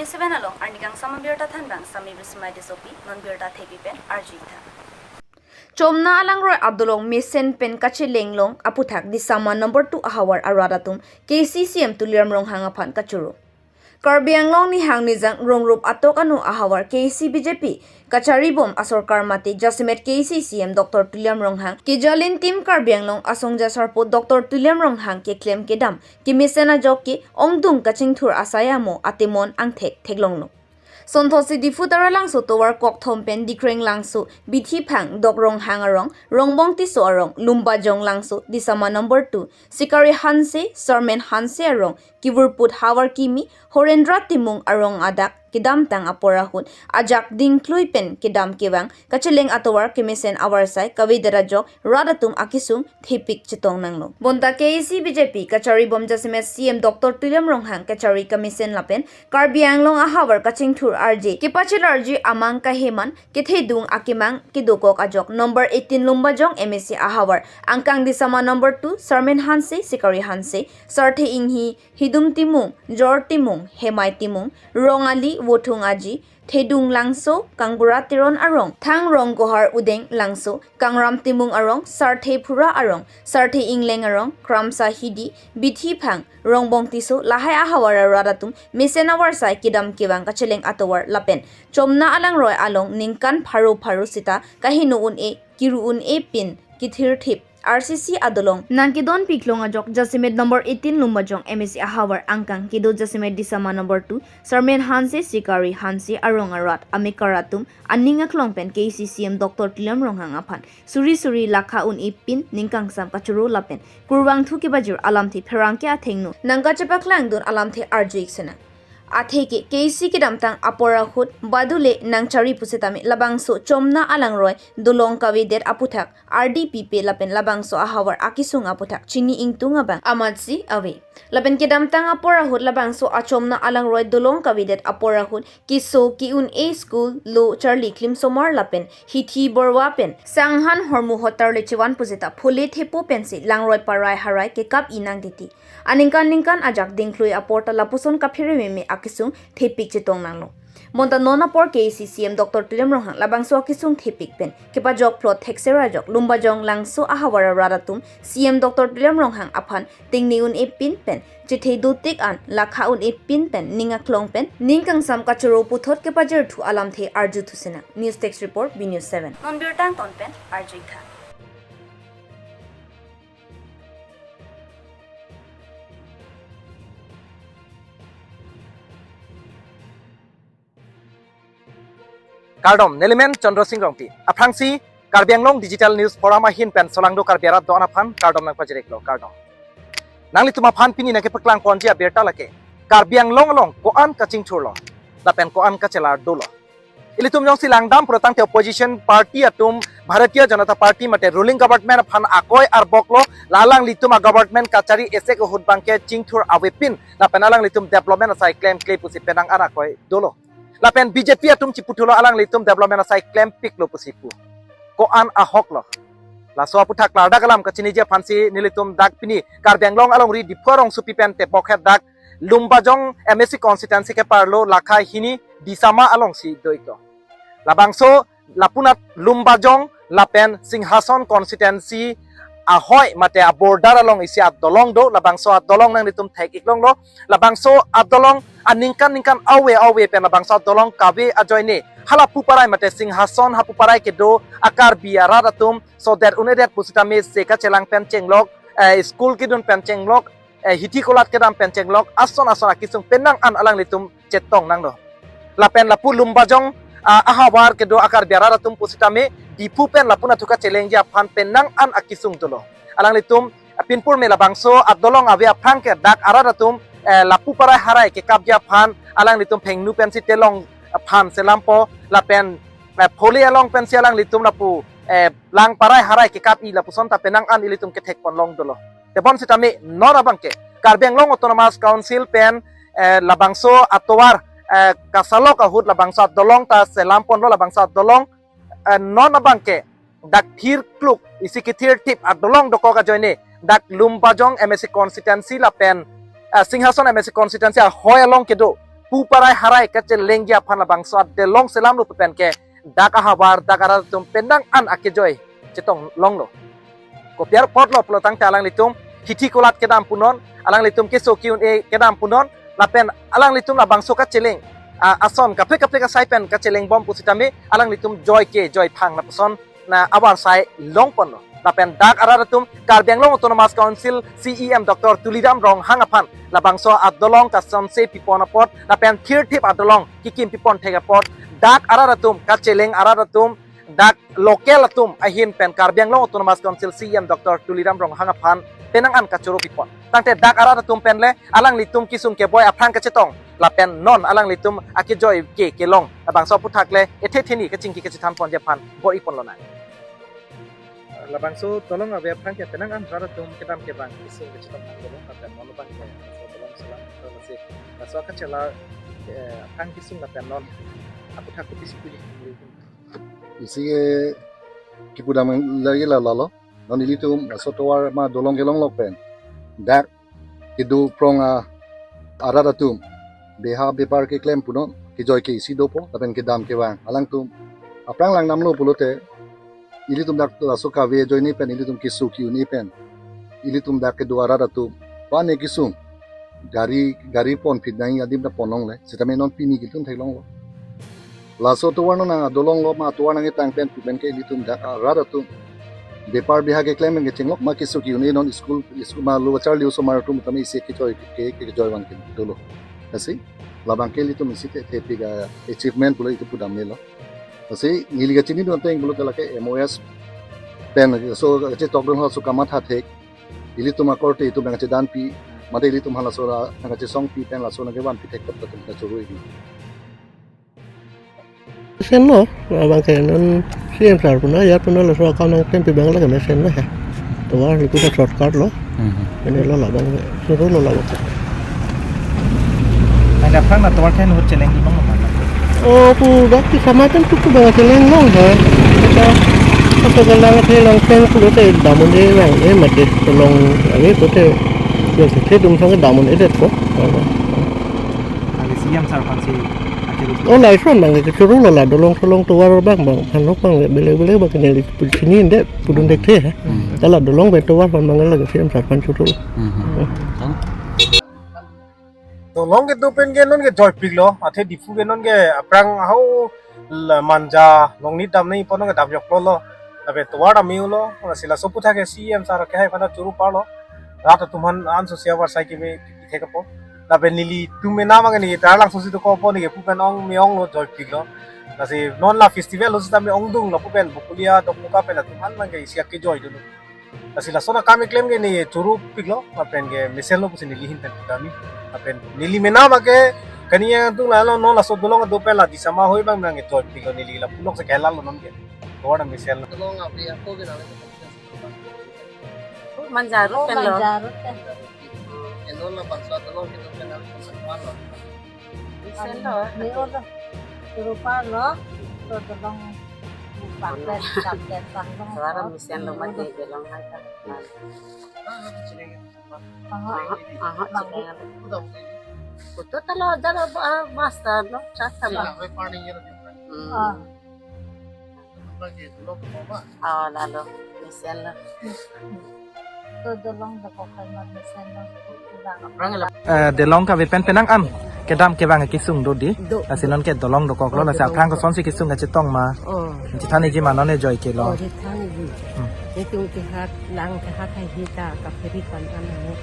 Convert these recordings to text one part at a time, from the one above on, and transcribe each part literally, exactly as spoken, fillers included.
Seven along arnikangsam abirta thanbang Sami Bismai Tissopi, non birta thepi pen arju-ik tha. Chomna alangroi adolong mesen pen kachelenglong aputhak Disama number two ahavar arat atum K A A C C M Tuliram Ronghang aphan kachoro. Karbi Anglong nihang nijang rongrup atok ano ahavar K A A C B J P kacharibom asorkar mate jasemet K A A C C M Doctor Tuliram Ronghang kejalintim Karbi Anglong asongja sarpo Doctor Tuliram Ronghang keklem kedam kemesen ajok ke ongdung kachingthur asai amo atemon angthek theklonglo. Sonthosi Diphu Taralangso tovar kokthom pen Dikreng Langso, Bithi Phang, Dok Ronghang arong, Rongbong Tisso arong, Lumbajong Langso, Disama number two, Sikari Hanse, Sarmen Hanse arong, Kiburput Havar Kimi, Horendra Timung arong adak kedamtang apor ahut ajak dingklui pen kedam kevang kacheleng atovar kemesen avarsai kavedet ajok rat atum akesung thepik chetong nanglo. Bonta K A A C B J P kacharibom jasemet C M Doctor Tuliram Ronghang kachari kemesen lapen Karbi Anglong ahavar kachingthur arje kepachelarji amang kaheman kethedung akemang kedokok ajok number eighteen Lumbajong M A C ahavar angkang Disama number two Sarmen Hanse, Sikari Hanse, Sarthe Inghi, Hidum Timung, Jor Timung, Hemai Timung, Rong Ali, Vothung Aji, Thedung Langso, Kangbura Teron arong, Thang Rong Kohar Udeng Langso, Kangram Timung arong, Sarthe Phura arong, Sarthe Ingleng arong, Kramsa Hidi, Bithi Phang, Rongbong Tisso, lahai ahavar arat atum mesen avarsai kedam kevang kacheleng atovar lapen Chomna alangroi along ningkan pharo pharo sita kaheno un-e, kiru un-e pin kethirthip R C C adolong nangkedon piklong ajok jasemet number eighteen Lumbajong M A C ahavar angkang kedo jasemet Disama number two Sarmen Hanse, Sikari Hanse arong arat amekar atum aning aklong pen K A A C C M Doctor Tuliram Ronghang aphan suri suri lakha un-e pin ningkangsam kachoro lapen kurvangthu kebajir alamthe pherangke athengno nangkachepaklangdun alamthe arju-ik sinang. Atheke K A A C kedamtang apor ahut badule nangchari pusitame labangso Chomna alangroi dolong kavedet aputhak ardi pipe lapen labangso ahavar akesung aputhak chini ingtung abang amatsi ave. Lapen kedamtang apor ahut labangso a-Chomna alangroi dolong kavedet apor ahut keso ke-un-e school lo charli klimsomar lapen Hithi Borwa pen Sanghan Hormu Hotar le chevan pusita phole thepo pensi langroi parai harai kekap-i nang titi. Aningkan ningkan ajak dingklui apor ta lapuson kaphere meme akesung thepik chetong nanglo. Bonta non apor K A A C C M Doctor Tuliram Ronghang labangso akesung thepik pen kepajok plot thekser ajok Lumbajong Langso ahavar arat atum C M Doctor Tuliram Ronghang aphan tingni un-e pin pen chethe dotik an lakha un-e pin pen ning aklong pen ningkangsam kachoro puthot kepajirthu alamthe arjuthu sinang. News Desk Report, B News seven. Non birta angton pen arju-ik tha. Kardom, nelimen Chandra Singh Rongpi. Aphrangsi Karbi Anglong Digital News Forum ahin pen solangdo Karbi arat do-an aphan kardom nangpajir-iklo, kardom. Nanglitum aphan pini nangkepaklang ponji abirta lake Karbi Anglong along ko-an kachingthurlo lapen ko-an kachelar dolo. Ilitum jongsi langdam pulotangte opposition party atum Bharatiya Janata Party mate ruling government aphan akoi arboklo, la alanglitum a-government kachari esek ahut abangke chingthur avepin lapen alanglitum development asai klemkle pusi penang an akoi dolo. Lapen B J P atum chiputhulo alanglitum development asai klempiklo pusi pu. Ko-an ahoklo. Laso aputhak klardak alam kachiniji aphansi nelitum dak pini Karbi Anglong alongri Diphu arongsopi pen tebokhet dak Lumbajong M A C constituency keparlo lakha hini Disama alongsi do-iklo. Labangso lapunat Lumbajong lapen Singhason constituency ahoi mate a-border along isi adolong do, labangso adolong nanglitum thek-iklonglo, labangso adolong aningkan ningkan ave ave pen labangso adolong kave ajoine hala puparai mate Singhason hapuparai kedo a-Karbi arat atum sodet un-edet pusitame se kachelang pen chenglok, eh, school kedun pen chenglok, eh, hithi kolat kedam pen chenglok, ason ason akesung penang an alanglitum chetong nanglo. Lapen lapu Lumbajong, ah, ahavar kedo a-Karbi arat atum pusitame Diphu pen lapu nathu kachelengji aphan penang an akesung dolo. Alanglitum, ah, pinpur me labangso adolong ave aphrang ke dak arat atum, eh, lapu parai harai kekapji aphan alanglitum phengnu pensi telong aphan selampo lapen, eh, pholi along pensi alanglitum lapu, eh, lang parai harai kekap-i lapuson ta penang an ilitum kethek ponlong dolo. Tebon sitame non abangke Karbi Anglong Autonomous Council pen, eh, labangso atovar, eh, kasalok ahut labangso adolong ta selam ponlo, labangso adolong, eh, non abangke dak thir kluk isi kethirthip adolong dokok ajoine dak Lumbajong M A C constituency lapen, eh, Singhason M A C constituency ahoi along kedo pu parai harai kachelengji aphan labangso adolong selamlo pu pen ke dak ahavar dak arat atum penang an akejoi chetong longlo. Kopi apotlo pulotangte alanglitum hithi kolat kedam punon, alanglitum keso ki-un-e kedam punon, lapen alanglitum labangso kacheleng, ah, ason kaprek kaprek asai pen kacheleng bom pusitame alanglitum joi ke joi phang lapuson na abar sai longponlo. Lapen dak arat atum Karbi Anglong Autonomous Council C E M Doctor Tuliram Ronghang aphan labangso adolong kasonse pipon apot lapen thirthip adolong kekim pipon thek apot dak arat atum, kacheleng arat atum, dak local atum ahin pen Karbi Anglong Autonomous Council C E M Doctor Tuliram Ronghang aphan penang an kachoro pipon. Tangte dak arat atum pen le alanglitum kesung keboi aphrang kachetong lapen non alanglitum akejoi ke kelong labangso aphuthak le ethe theni kachingki kachethan ponji aphan bor-i ponlonang. Labangso dolong ave aphrang ke penang an rat atum kedam kevang kesung kachetong nang dolong lapen non abang ke labangso dolong selam, lasi laso kachela, eh, aphrang kesung lapen non aphuthak kopisi puli. Isi ke kipudam lagi la lalo. Non ilitum laso tovar ma dolong kelong lok pen dak kedo prong a arat atum beha bepar keklem punon, kejoi ke isi dopo lapen kedam kevang alangtum aphrang langdamlo pulote ilitum dak laso kave ajoine pen ilitum keso ki-un-e pen ilitum dak kedo arat atum pane kesung gari, gari ponphit nangji adim ta ponlongle, sitame non pini kilitum theklonglo. Laso tovar non nang adolong lo ma tovar nangketang pen pu pen ke ilitum dak arat atum bepar beha keklem pen kechenglok ma keso ki-un-e non school, school ma lo charli osomar atum tame isi kejoi ke, ke, kejoi van ke dolo. Lasi labang ke ilitum isi te, thepik a achievement pulo itum pudam melo. Lasi neli kachinidun ateng pulote lake M O S pen so kachetok dunlo, so kamatha thek. Ilitum akorte itum nangkachedanpi, mate ilitum halaso ra nangkachesongpi pen laso nangkevanpi thek kota tum kachoro ini. Mesen lo, abang ke non C M sir puna, ya puna laso akam nangklempi abang lake mesen lo he. Tovar ni puta shortcut lo. Mhm. Ini lo labang, suruh lo labang. Ada aphrang na tovar ke nuhut cheleng di bang mana? Oh, pu dak ti sama kan cukup banget cheleng lo he. Kita apa ke lang ke lang pen pulote dam un-e lang, eh, mate tolong, eh, pulote ya se dung sang dam un-e det ko. Kali C M sir aphan si akhir. Oh, lason abang ke choro lo la dolong solong tovar abang abang, hanok abang bele bele abang ke neli pulchini inde pudun dekthe he. Hmm. Tala dolong pen tovar aphan abang lake C M sir aphan choro lo. Hmm. Tang? Dolong kedo pen ke non ke joipiklo, athe Diphu ke non ke aphrang hau la Manja Longnit damnei apot non ke damjoklo lo. Lapen tovar dam-i-ulo, lasi laso aphuthak ke C M sir ke hai aphan choro parlo. Rat atum aphan anso si abar sai keme thek apo. Lapen nelitum mena abang ke neli Taralangso si dokok apo neli ke pu pen ong me-onglo, joipiklo. Lasi non la festival lo sitame ongdunglo pu pen Bokolia Dokmoka pen atum aphan abang ke isi akejoi dolo. Lasi lason akam keklem ke neli choropiklo, lapen ke mesenlo pusi neli ahin pen pudam-i. Lapen neli mena abang ke kani yang tung lalo non laso dolong kedo pen la Disama hoi abang nangkejoipiklo, neli la punok se kelalo non ke. Tovar dam mesenlo. Dolong ave ako ke nang. Manja road pen lo. Manja road pen. Enon labangso dolong kedo pen nang. Mesenlo. Mesenlo. Rupa lo, to dolong paklet, paklet, bang, bang. Suara mesenlo mati belong hai ta. Aha, aha, aha, bang. Puto talo dalo ba, basta lo, chata lo. Hmm. Ah. Oh, lalo, mesenlo. To dolong dokok hai ma mesenlo. Pulang. Eh, dolong kave pen penang an kedam kevang kesung do di. Do. Lasi non ke dolong dokoklo, lasi aphrang kosonsi kesung kachetong ma. Oh. Chethan-iji ma non ejoi ke lo. Oh, chethan-iji. Hmm. Itum kehat lang kehat hai hita kaperi pan an anu.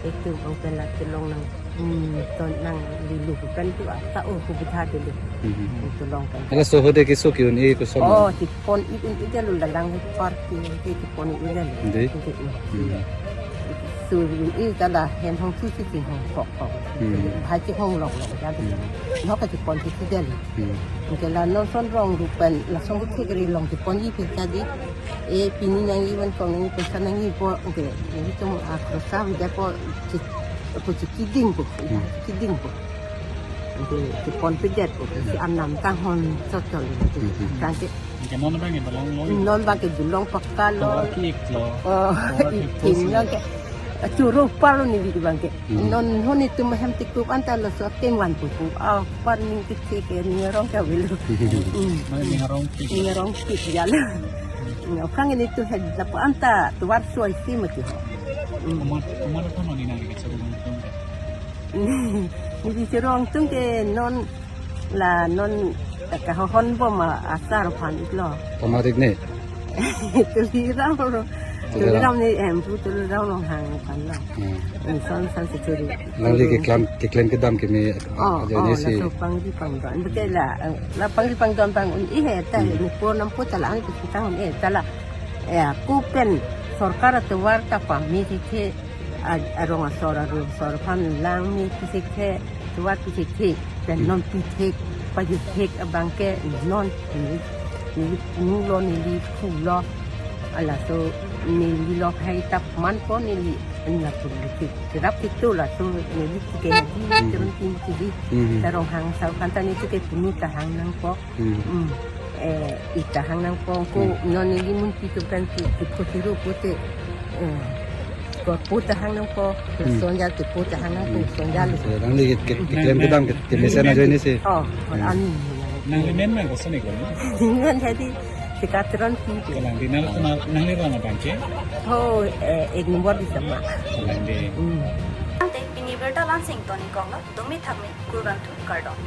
Itum ang pen la chelong nang. Hmm, ton nang lilu kan tu ata oh kubitha dulu. Mhm. Itu long kan. Halaso ahut ke keso ki-un-e koson. Oh, chepon-i un-e jalo, lalang park ti, chepon-i un-e jalo. Ante? Ante, hmm. Hmm. Sur-i un-e jalo hem hong su si hong kok kok. Hmm. Bhai chehong long long jalo. Hmm. Nok chepon-i si jalo. Hmm. Ante la non son rong rupan, lason kekri long chepon-i pi jadi. Eh, pini nangji van kong nangji, poisa nangji po, ante. Nangji cuma akrosa, udah po, ci-, po ci-, kiding po, hmm, kiding po. Ante, chepon-i pi det po, si anam tanghon chot chot. Hmm. Tangke. Ante non abang ke dolong lo. Non abang ke dolong pakka lo. Tovar ki-ik lo. Oh, tovar ki-ik iking lo ke. Achoro palo neli abangke. Hmm. Non honi tum hem tikup anta laso tem van pupu. Ah, pan ning kisi ke ning arong ke avelo. Hmm. Mana ning arong kisi? Ning arong kisi ya lo. Nang khang ini tu head dapat anta tovar soi si mati ho. Hmm. Komat, komat apa non ini nang kachoro nangtum? Neli choro nangtum ke non la non kahonbom asar aphan iklo. Komat ik ne? Tuliram ro. Tuliram. Tuliram ne em pu Tuliram Ronghang aphan lo. Hmm. Inson san si choro. Nangli keklem, keklem kedam keme. Oh, ajo oh, ne si. Laso pangri pangdon. Betul la, eh, la pangri pangdon pang un ihe ta, hmm, ni po nam po ta la ang kusitang un ihe ta la. Eh, ako pen sorkar atovar ta pame si the, a-, arong asor arong asor aphan lang me pisi the, tovar pisi the, pen non pithek, pajut thek abangke non neli, neli punu lo, neli phu lo, halaso neli lo hai tap man po neli ena pun liki. Kerap itu laso neli tiga neli, hmm, turun tin kili. Hmm. Ta Ronghang asar aphan ta neli tiga punu ta hang nangpo. Hmm. Hmm. Eh, ita hang nangpo ko, hmm, non neli mun pitu kan ti, ti ko tiru ko te, eh, ko puta hang nangpo, hmm, sonjal ti puta hang nangpo, hmm, sonjal. So, nangli ke, ke, keklem kedam ke, kemesen ajo ne si. Oh, hmm, ani. Nangli men men koson iklo? Men jadi sekatron pi. Kalang di nang, nang, nangli rong abangke? Oh, eh, ek nombor di sama. Kalang di. Hmm. Ante pini birta Lansing toni konglo, dumi thakmi kurbantu kardom.